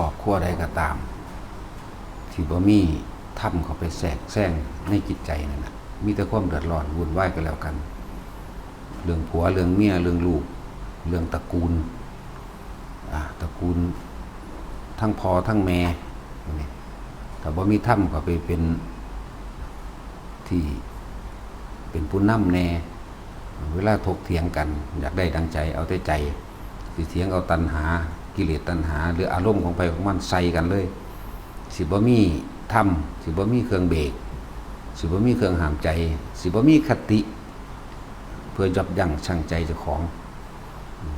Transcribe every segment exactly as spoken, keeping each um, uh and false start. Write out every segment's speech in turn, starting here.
ครอบครัวใดก็ตาม ที่บ่มีธรรมเข้าไปแทรกแซงในจิตใจนั่นน่ะ มีแต่ความเดือดร้อนวุ่นวายกันแล้วกัน เรื่องผัวเรื่องเมียเรื่องลูก เรื่องตระกูล อ่า ตระกูล ทั้งพ่อทั้งแม่นี่ ถ้าบ่มีธรรมเข้าไปเป็นที่เป็นผู้นำแน่ เวลาถกเถียงกัน อยากได้ดังใจ เอาแต่ใจ สิเถียงเอาตัณหา กิเลสตัณหา หรืออารมณ์ของไผของมันใส่กันเลย สิบ่มีธรรม สิบ่มีเครื่องเบรก สิบ่มีเครื่องห้ามใจ สิบ่มีคติ เพื่อยับยั้งชั่งใจเจ้าของ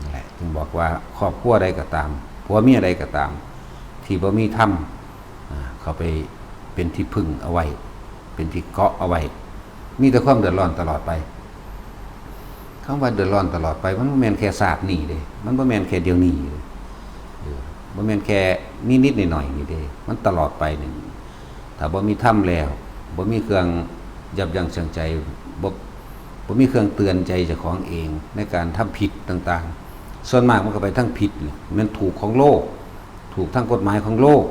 นั่นแหละ จึงบอกว่าครอบครัวใดก็ตาม ผัวเมียใดก็ตาม ที่บ่มีธรรม อ่า เข้าไปเป็นที่พึ่งเอาไว้ เป็นที่เกาะเอาไว้ มีแต่ความเดือดร้อนตลอดไป คำว่าเดือดร้อนตลอดไป มันบ่แม่นแค่ชาตินี้เด้ มันบ่แม่นแค่เดี๋ยวนี้เด้ เออ บ่แม่นแค่นิดๆหน่อยๆนี่เด้ มันตลอดไปนี่ ถ้าบ่มีธรรมแล้ว บ่มีเครื่องยับยั้งชั่งใจ บ่ บ่มีเครื่องเตือนใจเจ้าของเองในการทำผิดต่างๆ ส่วนมากมันก็ไปทางผิดนี่ แม่นถูกของโลก ถูกทางกฎหมายของโลก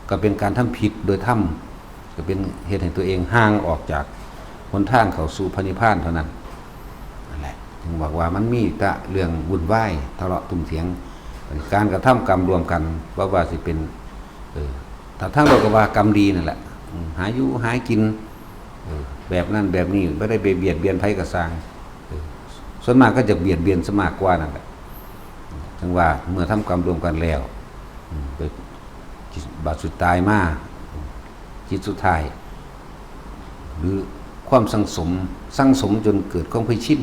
ก็เป็นการทำผิดโดยธรรม ก็เป็นเฮ็ดให้ตัวเองห่างออกจากหนทางเข้าสู่พระนิพพานเท่านั้น นั่นแหละ ถึงบอกว่ามันมีแต่เรื่องวุ่นวาย ทะเลาะตุ่มเถียง การกระทำกรรมร่วมกัน บ่ว่าสิเป็น เออ ถ้าทางโลกก็ว่ากรรมดีนั่นแหละ อืม หาอยู่หากิน เออ แบบนั้นแบบนี้ บ่ได้ไปเบียดเบียนไผก็ซ่าง เออ ส่วนมากก็จะเบียดเบียนซะมากกว่านั่นแหละ ถึงว่าเมื่อทำกรรมร่วมกันแล้ว อืม ไป บาดสุดตายมา จิตสุดท้าย หรือความสั่งสม สั่งสมจนเกิดความเคยชิน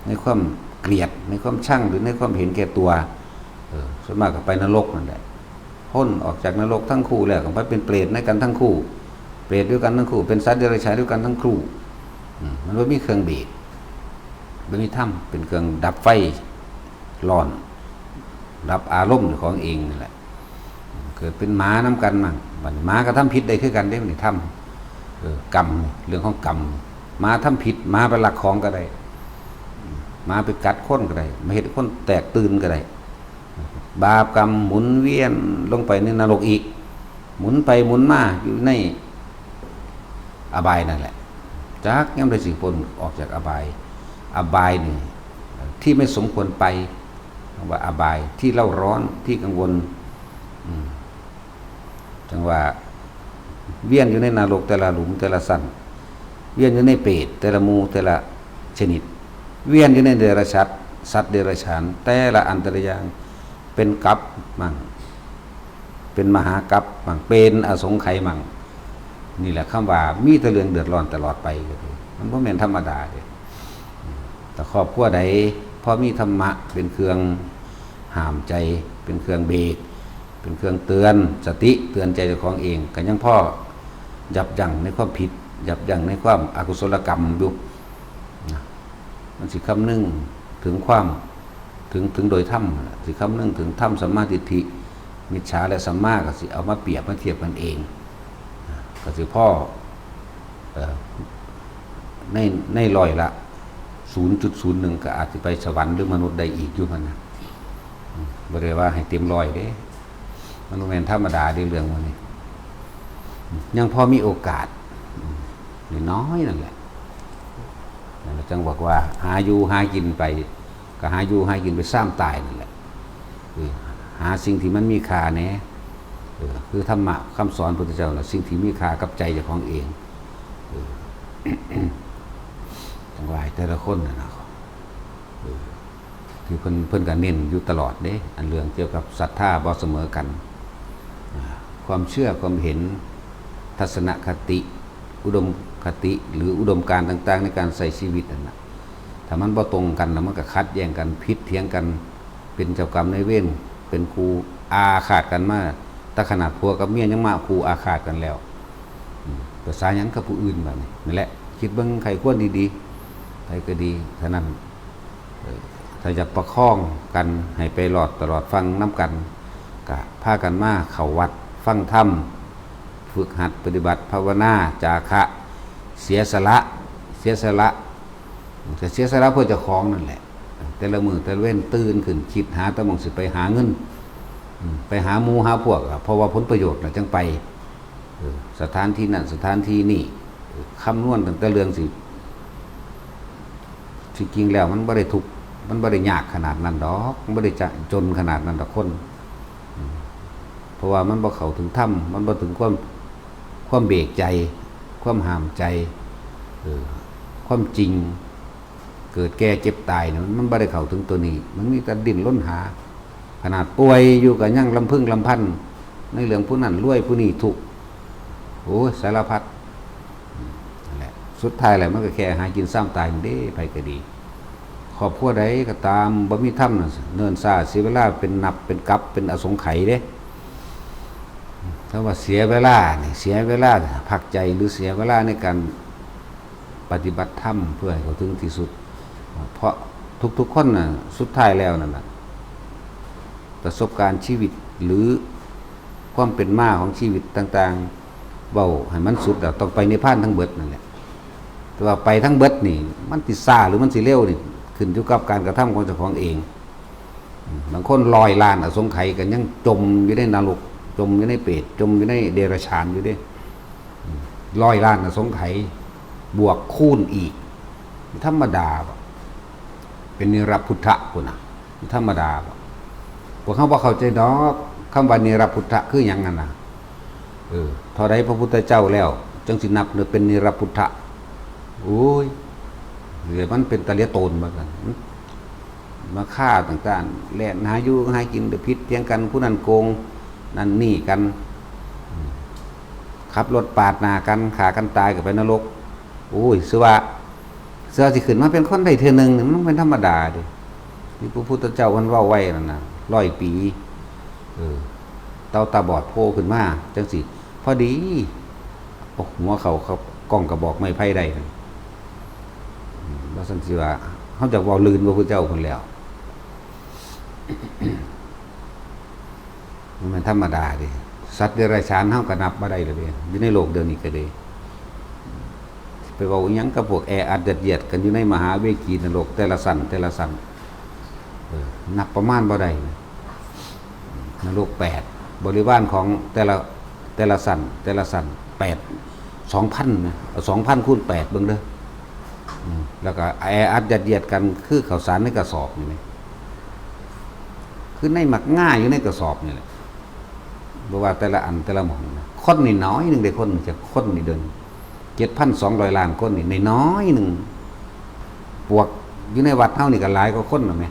ในความเกลียด ในความชัง หรือในความเห็นแก่ตัว เออ ส่วนมากก็ไปนรกนั่นแหละ พ้นออกจากนรกทั้งคู่แล้วก็ไปเป็นเปรตในกันทั้งคู่ เปรตด้วยกันทั้งคู่ เป็นสัตว์เดรัจฉานด้วยกันทั้งคู่ อืม มันบ่มีเครื่องเบรก บ่มีธรรมเป็นเครื่องดับไฟร้อน ดับอารมณ์ของเองนั่นแหละ เกิดเป็นหมานำกันมั่ง บัดนี้หมาก็ทำผิดได้คือกันเด้ บัดนี้ธรรม เออ กรรม เรื่องของกรรม หมาทำผิด หมาไปลักของก็ได้ หมาไปกัดคนก็ได้ มาเฮ็ดคนแตกตื่นก็ได้ บาปกรรมหมุนเวียนลงไปในนรกอีก หมุนไปหมุนมาอยู่ในอบายนั่นแหละ จักยามใดสิพ้นออกจากอบาย อบายนี่ ที่ไม่สมควรไป เรียกว่าอบาย ที่เร่าร้อน ที่กังวล อืม จังว่า เวียนอยู่ในนรกแต่ละหลุมแต่ละชั้น เวียนอยู่ในเปรตแต่ละหมู่แต่ละชนิด เวียนอยู่ในเดรัจฉาน สัตว์เดรัจฉาน แต่ละอันแต่ละอย่าง เป็นกัปมั่ง เป็นมหากัปมั่ง เป็นอสงไขยมั่ง นี่แหละคำว่ามีแต่เรื่องเดือดร้อนตลอดไปก็คือ มันบ่แม่นธรรมดาเด้ แต่ครอบครัวใดพอมีธรรมะเป็นเครื่องห้ามใจ เป็นเครื่องเบรก เป็นเครื่องเตือนสติ เตือนใจเจ้าของเอง ก็ยังพอยับยั้งในความผิด ยับยั้งในความอกุศลกรรมอยู่นะ มันสิคำนึงถึงความ ถึง ถึงโดยธรรมน่ะ สิคำนึงถึงธรรมสัมมาทิฏฐิ มิจฉาและสัมมาก็สิเอามาเปรียบมาเทียบกันเอง ก็สิพอ เอ่อ ใน ในร้อยละศูนย์จุดศูนย์หนึ่ง ก็อาจสิไปสวรรค์หรือมนุษย์ได้อีกอยู่หั่นนะ อืม บ่ได้ว่าให้เต็มร้อยเด้ มันบ่แม่นธรรมดาเด้เรื่องพวกนี้ อืม ยังพอมีโอกาส อืม น้อยๆนั่นแหละ นั่นแหละจังบอกว่าหาอยู่หากินไป ก็หาอยู่หากินไปซ้ำตายนั่นแหละ เออ หาสิ่งที่มันมีค่าแหน่ เออ คือธรรมะคำสอนพุทธเจ้าน่ะ สิ่งที่มีค่ากับใจเจ้าของเอง เออ จังว่าให้แต่ละคนน่ะนะ เออ คือเพิ่น เพิ่นก็เน้นอยู่ตลอดเด้ อันเรื่องเกี่ยวกับศรัทธาบ่เสมอกัน อ่า ความเชื่อ ความเห็น ทัศนคติ อุดมคติ หรืออุดมการณ์ต่างๆ ในการใช้ชีวิตนั่นน่ะ ถ้ามันบ่ตรงกันน่ะ มันก็ขัดแย้งกัน ผิดเถียงกัน เป็นเจ้ากรรมนายเวร เป็นคู่อาฆาตกันมา แต่ขนาดผัวกับเมียยังมาคู่อาฆาตกันแล้ว อืม ภาษาหยังกับผู้อื่นบัดนี้ นั่นแหละ คิดเบิ่งใคร่ครวญดีๆ ใครก็ดี เท่านั้น เอ่อ ถ้าอยากประคองกันให้ไปรอดตลอดฟังนำกัน ก็พากันมาเข้าวัดฟังธรรม ฝึกหัดปฏิบัติภาวนา จาคะ เสียสละ เสียสละ ก็เสียสละเพื่อเจ้าของนั่นแหละ แต่ละมื้อแต่ละเว็นตื่นขึ้นคิดหาแต่หม่องสิไปหาเงิน อืม ไปหาหมู่หาพวกอะ เพราะว่าผลประโยชน์น่ะจั่งไป เออ สถานที่นั่น สถานที่นี่ เออ คำนวณตั้งแต่เรื่องสิ ที่จริงแล้วมันบ่ได้ทุกข์ มันบ่ได้ยากขนาดนั้นดอก มันบ่ได้จะจนขนาดนั้นดอกคน อืม เพราะว่ามันบ่เข้าถึงธรรม มันบ่ถึงความ ความเบกใจ ความห้ามใจ เออ ความจริง เกิดแก่เจ็บตายเนี่ย มัน มันบ่ได้เข้าถึงตัวนี้ มันมีแต่ดิ้นรนหา ขนาดป่วยอยู่ก็ยังลำพึงลำพัน ในเรื่องผู้นั้นรวยผู้นี้ทุกข์ โอ้ย สารพัด นั่นแหละ สุดท้ายแล้วมันก็แค่หากินซ้ำตายนั่นเด้ ไผก็ดี ครอบครัวใดก็ตาม บ่มีธรรมน่ะ เนิ่นช้าเสียเวลาเป็นนับเป็นกับเป็นอสงไขยเด้ ถ้าว่าเสียเวลานี่ เสียเวลาพักใจ หรือเสียเวลาในการปฏิบัติธรรมเพื่อให้เข้าถึงที่สุด เพราะทุกๆคนน่ะ สุดท้ายแล้วนั่นน่ะ ประสบการณ์ชีวิต หรือความเป็นมาของชีวิตต่างๆ เว้าให้มันสุดแล้ว ต้องไปนิพพานทั้งเบิดนั่นแหละ แต่ว่าไปทั้งเบิดนี่ มันสิช้าหรือมันสิเร็วนี่ ขึ้นอยู่กับการกระทำของเจ้าของเอง อืม บางคนร้อยล้านอสงไขยก็ยังจมอยู่ในนรก จมอยู่ในเปรต จมอยู่ในเดรัจฉานอยู่เด้ อืม ร้อยล้านอสงไขย บวกคูณอีก ธรรมดาบ่ เป็นเนรพุทธะพุ้นน่ะ ธรรมดาบ่ พวกเฮาบ่เข้าใจดอก คำว่าเนรพุทธะคือหยังนั่นน่ะ เออ เท่าใดพระพุทธเจ้าแล้ว จั่งสินับเป็นเนรพุทธะ โอ้ย เดี๋ยวมันเป็นตะเหลียโตนว่าซั่น มันมาฆ่าต่างๆ แล่นหาอยู่หากิน เดี๋ยวผิดเถียงกัน ผู้นั้นโกง นั่นนี่กัน ขับรถปาดหน้ากัน ฆ่ากันตายก็ไปนรก โอ้ย ซื่อว่า ซื่อว่าสิขึ้นมาเป็นคนได้เทื่อหนึ่งนี่มันเป็นธรรมดาเด้ ที่พระพุทธเจ้าเพิ่นเว้าไว้นั่นน่ะ ร้อยปี เออ เต่าตาบอดโผล่ขึ้นมาจั่งซี้ พอดี เอาหัวเข้า เข้ากล้องกระบอกไม้ไผ่ได้นั่น อืม ว่าซั่นสิว่า เฮาจะเว้าลื่นกว่าพุทธเจ้าพุ้นแล้ว มันแม่นธรรมดาเด้ สัตว์เดรัจฉานเฮาก็นับบ่ได้แล้วเด้ อยู่ในโลกเดี๋ยวนี้ก็ดี ไปเว้าอิหยังกับพวกแออัดยัดเยียดกันอยู่ในมหาเวจีนรก แต่ละชั้น แต่ละชั้น เออ นับประมาณบ่ได้นะ นรกแปด บริวารของแต่ละ แต่ละชั้น แต่ละชั้น แปด สองพันนะ เอา สองพัน คูณ แปด เบิ่งเด้อ อืม แล้วก็แออัดยัดเยียดกัน คือข้าวสารในกระสอบนี่แหม คือในหมากง่าอยู่ในกระสอบนี่แหละ บ่ว่าแต่ละอันแต่ละหม่องนะ คนนี่น้อยหนึ่งเด้ คนจะ คนนี่เดิน เจ็ดพันสองร้อยล้านคนนี่น้อยๆหนึ่ง ปวกอยู่ในวัดเฮานี่ก็หลายกว่าคนแล้วแหม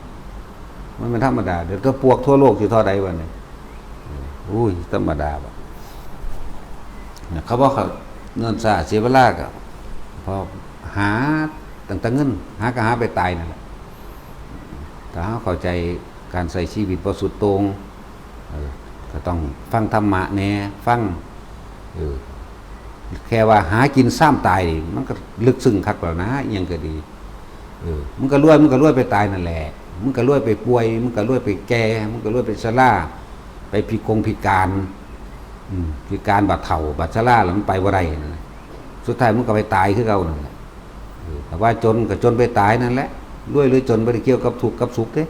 มันเป็นธรรมดา เดี๋ยวตัวปวกทั่วโลกสิเท่าใดวะเนี่ย อุ้ย ธรรมดาบ่ เนี่ย เขาบอกเขาเนิ่นช้าเสียเวลาก็ พอหาตั้งแต่เงิน หาก็หาไปตายนั่นแหละ ถ้าเฮาเข้าใจการใช้ชีวิตบ่สุดโต่ง เออ ก็ต้องฟังธรรมะแหน่ ฟัง เออ แค่ว่าหากินซ้ำตายนี่ มันก็ลึกซึ้งคักแล้วนะ อิหยังก็ดี เออ มึงก็รวย มึงก็รวยไปตายนั่นแหละ มึงก็รวยไปป่วย มึงก็รวยไปแก่ มึงก็รวยไปชรา ไปพิกงพิการ อืม พิการบาดเฒ่า บาดชรา แล้วมันไปบ่ได้นั่นแหละ สุดท้ายมึงก็ไปตายคือเก่านั่นแหละ เออ แต่ว่าจนก็จนไปตายนั่นแหละ รวยหรือจนบ่ได้เกี่ยวกับทุกข์กับสุขเด้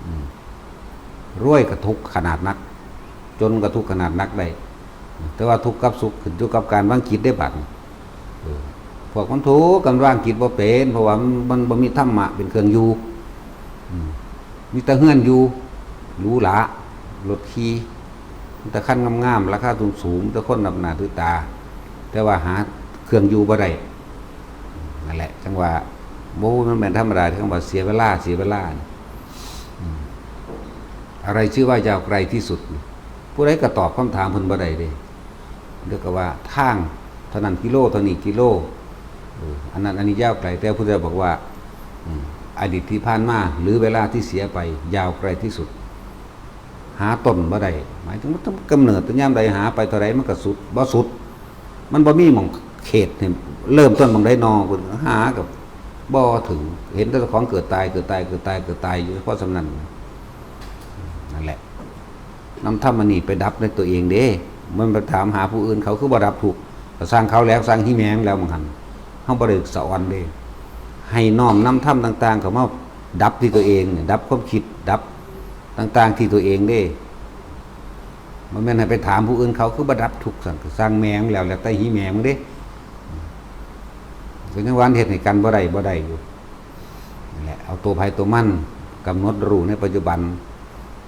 อืม รวยก็ทุกข์ขนาดนัก จนก็ทุกข์ขนาดนักได้ แต่ว่าทุกข์กับสุขขึ้นอยู่กับการวางจิตได้บัดนี้ เออ พวกมันทุกข์กันวางจิตบ่เป็น เพราะว่ามัน มันบ่มีธรรมะเป็นเครื่องอยู่ อืม มีแต่เฮือนอยู่ หรูหรา รถขี่ มีแต่คันงามๆ ราคาสูงๆ มีแต่คนนับหน้าถือตา แต่ว่าหาเครื่องอยู่บ่ได้ นั่นแหละ จั่งว่า โอ้ มันแม่นธรรมดา ที่คำว่าเสียเวลา เสียเวลา อืม อะไรชื่อว่ายาวไกลที่สุด ผู้ใดก็ตอบคำถามเพิ่นบ่ได้เด้ เรียกว่าทางเท่านั้นกิโล เท่านี้กิโล เออ อันนั้นอันนี้ยาวไกล แต่พุทธเจ้าบอกว่า อืม อดีตที่ผ่านมา หรือเวลาที่เสียไป ยาวไกลที่สุด หาต้นบ่ได้ หมายถึงว่าต้องกำเนิดแต่ยามใด หาไปเท่าใดมันก็สุด บ่สุด มันบ่มีหม่องเขตนี่ เริ่มต้นหม่องใดนอ หาก็บ่ถึง เห็นแต่เจ้าของเกิดตาย เกิดตาย เกิดตาย เกิดตายอยู่ เพราะฉะนั้น นั่นแหละ นำธรรมอันนี้ไปดับในตัวเองเด้ มันไปถามหาผู้อื่น เขาคือบ่ดับทุกข์ ก็สร้างเขาแล้ว สร้างฮีแมงแล้ว บางหัน เฮาบ่ได้สะออนเด้ ให้น้อมนำธรรมต่างๆ เข้ามาดับที่ตัวเองเนี่ย ดับความคิด ดับต่างๆ ที่ตัวเองเด้ บ่แม่นให้ไปถามผู้อื่นเขาคือบ่ดับทุกข์ซั่น ก็ซ่างแม่งแล้ว แล้วแต่หีแม่งเด้ ก็ยังว่าเฮ็ดให้กันบ่ได้ บ่ได้อยู่ นั่นแหละ เอาตัวไผตัวมัน กำหนดรู้ในปัจจุบัน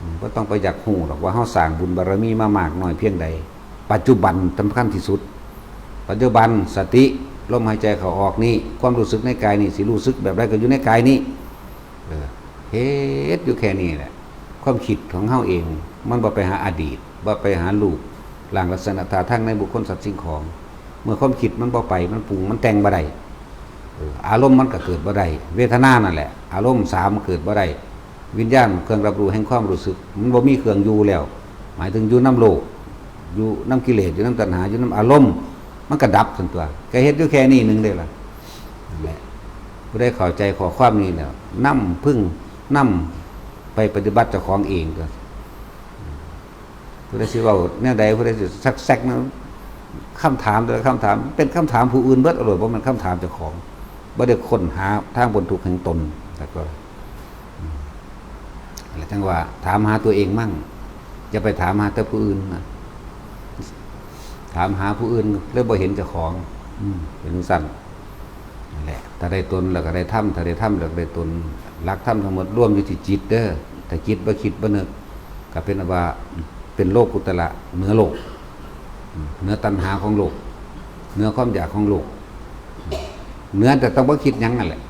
อืม บ่ต้องไปอยากฮู้ดอกว่าเฮาสร้างบุญบารมีมามากน้อยเพียงใด ปัจจุบันสำคัญที่สุด ปัจจุบัน สติ ลมหายใจเข้าออกนี่ ความรู้สึกในกายนี่ สิรู้สึกแบบใดก็อยู่ในกายนี่ เออ เฮ็ดอยู่แค่นี้แหละ ความคิดของเฮาเอง มันบ่ไปหาอดีต บ่ไปหารูปร่างลักษณะท่าทางในบุคคลสัตว์สิ่งของ เมื่อความคิดมันบ่ไป มันปรุง มันแต่งบ่ได้ เออ อารมณ์มันก็เกิดบ่ได้ เวทนานั่นแหละ อารมณ์สามเกิดบ่ได้ วิญญาณเครื่องรับรู้แห่งความรู้สึก มันบ่มีเครื่องอยู่แล้ว หมายถึงอยู่นำโลก อยู่นำกิเลส อยู่นำตัณหา อยู่นำอารมณ์ มันก็ดับซั่นตั๊ว ก็เฮ็ดอยู่แค่นี้หนึ่งเด้ล่ะ นั่นแหละ ผู้ใดเข้าใจข้อความนี้แล้ว นำ พึงนำไปปฏิบัติเจ้าของเองตั๊ว ผู้ใดสิเว้าแนวใด ผู้ใดสิซักแซกแนว คำถามแต่ละคำถาม เป็นคำถามผู้อื่นเบิด เอาโลด บ่แม่นคำถามเจ้าของ บ่ได้ค้นหาทางพ้นทุกข์แห่งตน แล้วก็ อืม แล้วจั่งว่าถามหาตัวเองมั่ง อย่าไปถามหาแต่ผู้อื่นนะ ถามหาผู้อื่นแล้วบ่เห็นเจ้าของ อืม เป็นจั่งซั่น นั่นแหละ ถ้าได้ตนแล้วก็ได้ธรรม ถ้าได้ธรรมแล้วก็ได้ตน หลักธรรมทั้งหมดรวมอยู่ที่จิตเด้อ ถ้าจิตบ่คิดบ่นึก ก็เป็นว่าเป็นโลกุตตระ เหนือโลก อืม เหนือตัณหาของโลก เหนือความอยากของโลก เหนือแต่ต้องบ่คิดหยังนั่นแหละ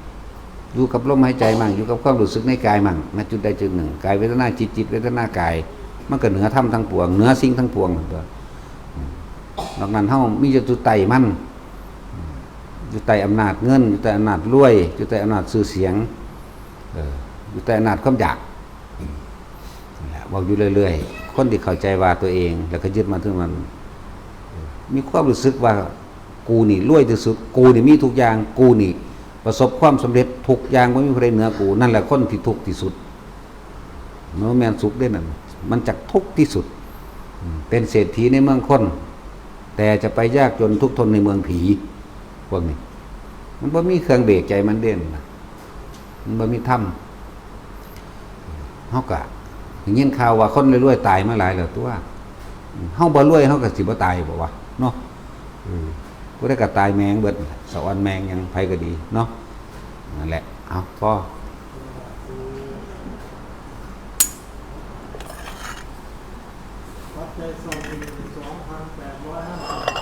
อยู่กับลมหายใจมั่ง อยู่กับความรู้สึกในกายมั่ง ณ จุดใดจุดหนึ่ง กายเวทนาจิต จิตเวทนากาย มันก็เหนือธรรมทั้งปวง เหนือสิ่งทั้งปวงตั๊ว อืม นอกนั้นเฮามีอยู่ใต้มัน อืม อยู่ใต้อำนาจเงิน อยู่ใต้อำนาจรวย อยู่ใต้อำนาจชื่อเสียง เออ อยู่ใต้อำนาจความอยาก อืม นั่นแหละ เว้าอยู่เรื่อยๆ คนที่เข้าใจว่าตัวเอง แล้วก็ยึดมั่นถือมั่น เออ มีความรู้สึกว่า กูนี่รวยที่สุด กูนี่มีทุกอย่าง กูนี่ประสบความสำเร็จทุกอย่าง บ่มีผู้ใดเหนือกู นั่นแหละคนที่ทุกข์ที่สุด มันบ่แม่นสุขเด้นั่น มันจักทุกข์ที่สุด อืม เป็นเศรษฐีในเมืองคน แต่จะไปยากจนทุกข์ทนในเมืองผี พวกนี้ มันบ่มีเครื่องเบรกใจมันเด้นะ มันบ่มีธรรม เฮาก็ได้ยินข่าวว่าคนรวยๆตายมาหลายแล้วตั๊ว เฮาบ่รวยเฮาก็สิบ่ตายบ่วะ เนาะ เออ ผู้ใดก็ตายแม่งเบิด สะออนแม่งหยัง ไผก็ดี เนาะ นั่นแหละ เอา พอ ปัจจัยสองพันแปดร้อยห้าสิบ